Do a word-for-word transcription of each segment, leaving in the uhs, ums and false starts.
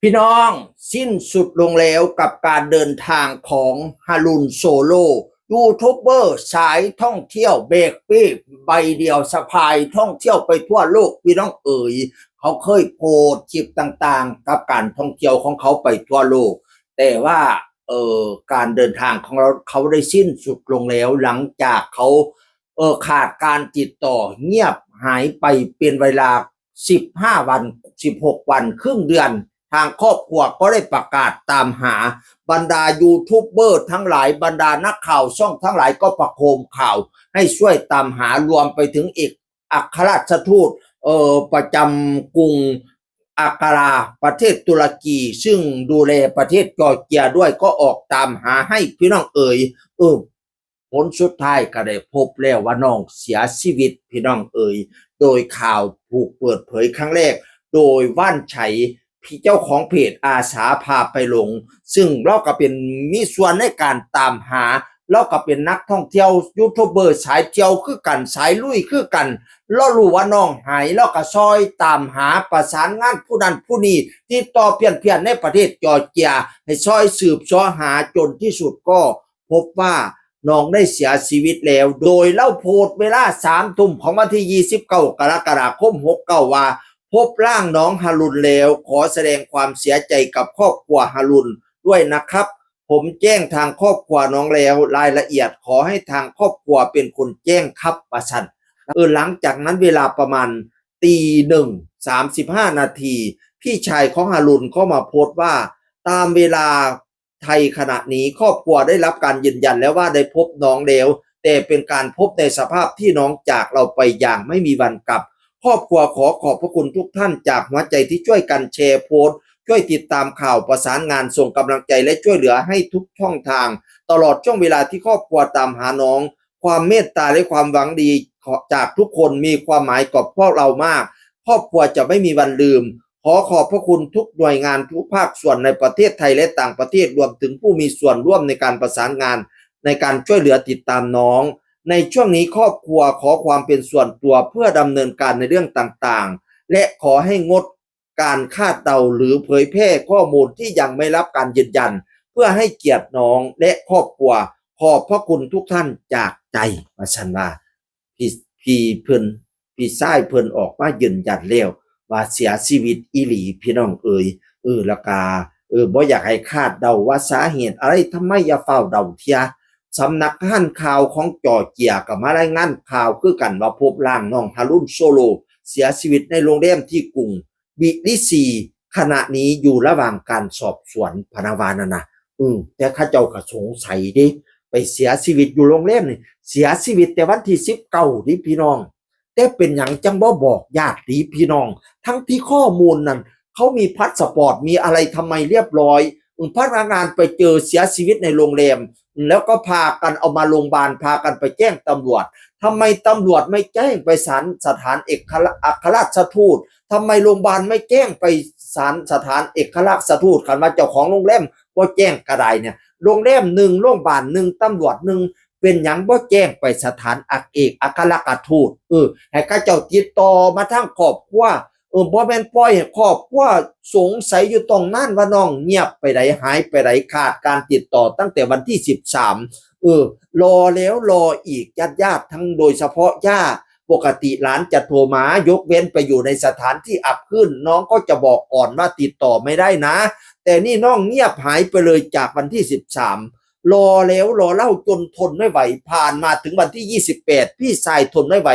พี่น้อง สิ้นสุดลงแล้วกับการเดินทางของฮารุนโซโล ยูทูบเบอร์สายท่องเที่ยวแบกเป้ใบเดียวสะพายท่องเที่ยวไปทั่วโลก พี่น้องเอ๋ย เขาเคยโพสต์คลิปต่างๆ กับการท่องเที่ยวของเขาไปทั่วโลก แต่ว่าเอ่อการเดินทางของเราเขาได้สิ้นสุดลงแล้ว หลังจากเขาเอ่อขาดการติดต่อเงียบหายไปเป็นเวลา สิบห้าวัน สิบหกวัน ครึ่งเดือน ทางครอบครัวก็ได้ประกาศตามหา บรรดายูทูบเบอร์ทั้งหลาย บรรดานักข่าวช่องทั้งหลายก็ประโคมข่าวให้ช่วยตามหารวมไปถึงเอกอัครราชทูตเอ่อประจำกรุงอังการาประเทศตุรกี ซึ่งดูแลประเทศจอร์เจียด้วยก็ออกตามหาให้พี่น้องเอ๋ย เออ ผลสุดท้ายก็ได้พบแล้วว่าน้องเสียชีวิตพี่น้องเอ๋ย โดยข่าวถูกเปิดเผยครั้งแรก โดยว่านไฉพี่เจ้าของเพจอาสาพาไปหลง ซึ่งเราก็เป็นมีส่วนในการตามหา เราก็เป็นนักท่องเที่ยวยูทูบเบอร์สายเที่ยวคือกันสายลุยคือกัน เรารู้ว่าน้องหายเราก็ซอยตามหาประสานงานผู้นั้นผู้นี้ติดต่อเพี้ยนๆในประเทศจอร์เจีย ให้ซอยสืบเสาะหาจนที่สุดก็พบว่าน้องได้เสียชีวิตแล้ว โดยเล่าโพสต์เวลาสามทุ่มของวันที่ยี่สิบเก้ากรกฎาคมหกเก้าว่า พบร่างน้องฮารุนแล้ว ขอแสดงความเสียใจกับครอบครัวฮารุนด้วยนะครับ ผมแจ้งทางครอบครัวน้องแล้ว รายละเอียดขอให้ทางครอบครัวเป็นคนแจ้งครับ ว่าซั่น เออ หลังจากนั้นเวลาประมาณตีหนึ่งสามสิบห้านาที พี่ชายของฮารุนก็มาโพสต์ว่า ตามเวลาไทยขณะนี้ครอบครัวได้รับการยืนยันแล้วว่าได้พบน้องแล้ว แต่เป็นการพบในสภาพที่น้องจากเราไปอย่างไม่มีวันกลับ ครอบครัวขอขอบพระคุณทุกท่านจากหัวใจที่ช่วยกันแชร์โพสต์ ช่วยติดตามข่าวประสานงานส่งกำลังใจและช่วยเหลือให้ทุกช่องทาง ตลอดช่วงเวลาที่ครอบครัวตามหาน้อง ความเมตตาและความหวังดีจากทุกคนมีความหมายกับพวกเรามาก ครอบครัวจะไม่มีวันลืม ขอขอบพระคุณทุกหน่วยงานทุกภาคส่วนในประเทศไทยและต่างประเทศ รวมถึงผู้มีส่วนร่วมในการประสานงาน ในการช่วยเหลือติดตามน้อง ในช่วงนี้ครอบครัวขอความเป็นส่วนตัวเพื่อดำเนินการในเรื่องต่างๆ และขอให้งดการคาดเดาหรือเผยแพร่ข้อมูลที่ยังไม่รับการยืนยัน เพื่อให้เกียรติน้องและครอบครัว ขอบพระคุณทุกท่านจากใจ ว่าซั่นว่า พี่พี่เพิ่นพี่ชายเพิ่นออกมายืนยันแล้วว่าเสียชีวิตอีหลีพี่น้องเอ๋ย เออ แล้วกาเออบ่อยากให้คาดเดาว่าสาเหตุอะไร ทำไมอย่าฟ้าวเดาเทีย สำนักงานข่าวของจอร์เจียก็มารายงานข่าวคือกันว่าพบร่างน้องฮารุนโซโล เสียชีวิตในโรงแรมที่กรุงบิลิซี ขณะนี้อยู่ระหว่างการสอบสวนพะนะว่านั่นนะ อืมแต่เขาเจ้าก็สงสัยเด้ ไปเสียชีวิตอยู่โรงแรมนี่ เสียชีวิตแต่วันที่สิบเก้านี่พี่น้อง แต่เป็นหยังจังบ่บอกญาตินี่พี่น้อง ทั้งที่ข้อมูลนั่นเขามีพาสปอร์ตมีอะไรทำไมเรียบร้อย อืมพนักงานไปเจอเสียชีวิตในโรงแรม แล้วก็พากันเอามาโรงพยาบาล พากันไปแจ้งตำรวจ ทำไมตำรวจไม่แจ้งไปศาลสถานเอกอัครราชทูต ทำไมโรงพยาบาลไม่แจ้งไปศาลสถานเอกอัครราชทูต คันว่าเจ้าของโรงแรมบ่แจ้งก็ได้เนี่ย โรงแรมหนึ่ง โรงพยาบาลหนึ่ง ตำรวจหนึ่ง เป็นหยังบ่แจ้งไปสถานเอกอัครราชทูต เออ ให้เขาเจ้าติดต่อมาทางครอบครัว เออ บ่แม่นปล่อยให้ครอบครัวสงสัยอยู่ตรงนั้นว่าน้องเงียบไปได หายไปได ขาดการติดต่อตั้งแต่วันที่สิบสาม เออ รอแล้วรออีก ญาติๆ ทั้งโดยเฉพาะย่า ปกติหลานจะโทรมา ยกเว้นไปอยู่ในสถานที่อับขึ้น น้องก็จะบอกก่อนว่าติดต่อไม่ได้นะ แต่นี่น้องเงียบหายไปเลยจากวันที่สิบสาม รอแล้วรอเล่าจนทนไม่ไหว ผ่านมาถึงวันที่ยี่สิบแปด พี่ชายทนไม่ไหว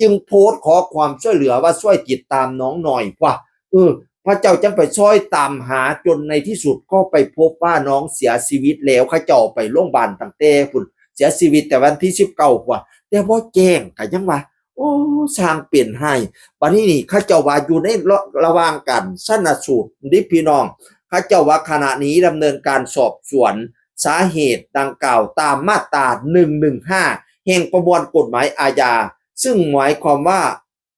จึงโพสต์ขอความช่วยเหลือว่าช่วยติดตามน้องหน่อยว่า เออ พระเจ้าจังไปช่อยตามหาจนในที่สุดก็ไปพบว่าน้องเสียชีวิตแล้ว เขาเจ้าไปโรงพยาบาลตั้งแต่พุ้น เสียชีวิตแต่วันที่สิบเก้าพุ้น แต่บ่แจ้งก็ยังว่า โอ้ ช่างเป็นให้ บัดนี้นี่เขาเจ้าว่าอยู่ในระระหว่างการชันสูตรนี่พี่น้อง เขาเจ้าว่าขณะนี้ดำเนินการสอบสวนสาเหตุดังกล่าวตามมาตราหนึ่งหนึ่งห้าแห่งประมวลกฎหมายอาญา ซึ่งหมายความว่า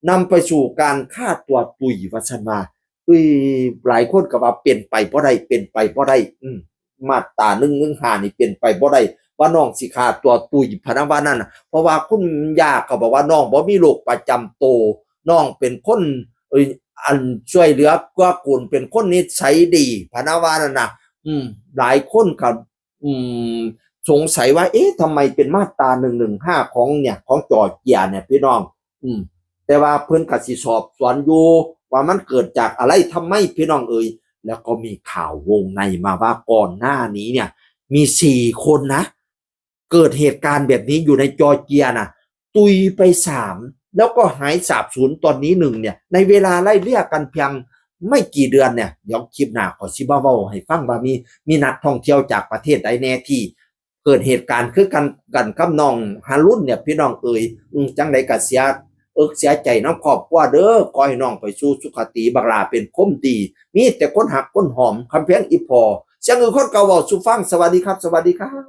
นำไปสู่การฆ่าตัวตุยว่าซั่นว่า เอ้ย หลายคนก็ว่าเป็นไปบ่ได้ เป็นไปบ่ได้ อืม มาตราหนึ่งหนึ่งห้านี่เป็นไปบ่ได้ ว่าน้องสิฆ่าตัวตุยพะนะว่านั่นน่ะ เพราะว่าคุณย่าก็บอกว่าน้องบ่มีโรคประจำตัว น้องเป็นคน เอ้ย อันช่วยเหลือเกื้อกูล เป็นคนนิสัยดีพะนะว่านั่นนะ อืม หลายคนก็ อืม สงสัยว่า เอ๊ะ ทำไมเป็นมาตราหนึ่งหนึ่งห้าของเนี่ย ของจอร์เจียเนี่ยพี่น้อง อืม แต่ว่าเพิ่นก็สิสอบสวนอยู่ ว่ามันเกิดจากอะไร ทำไมพี่น้องเอ๋ย แล้วก็มีข่าววงในมาว่าก่อนหน้านี้เนี่ย มีสี่คนนะ เกิดเหตุการณ์แบบนี้อยู่ในจอร์เจียนะ ตุยไปสาม แล้วก็หายสาบสูญตอนนี้หนึ่งเนี่ย ในเวลาไล่เลี่ยกันเพียงไม่กี่เดือนเนี่ย เดี๋ยวคลิปหน้าขอสิมาเว้าให้ฟังว่ามี มีนักท่องเที่ยวจากประเทศใดแน่ที่เกิดเหตุการณ์คือกัน กันกับน้องฮารุนเนี่ยพี่น้องเอ๋ย อืม จังใดก็เสียเอิกเสียใจนำครอบครัวเด้อ ขอให้น้องไปสู่สุคติ บักหล่าเป็นคนดี มีแต่คนฮักคนหอม คำแพงอีพ่อ เสียงอื่นคนเก่าเว้าสู่ฟัง สวัสดีครับ สวัสดีครับ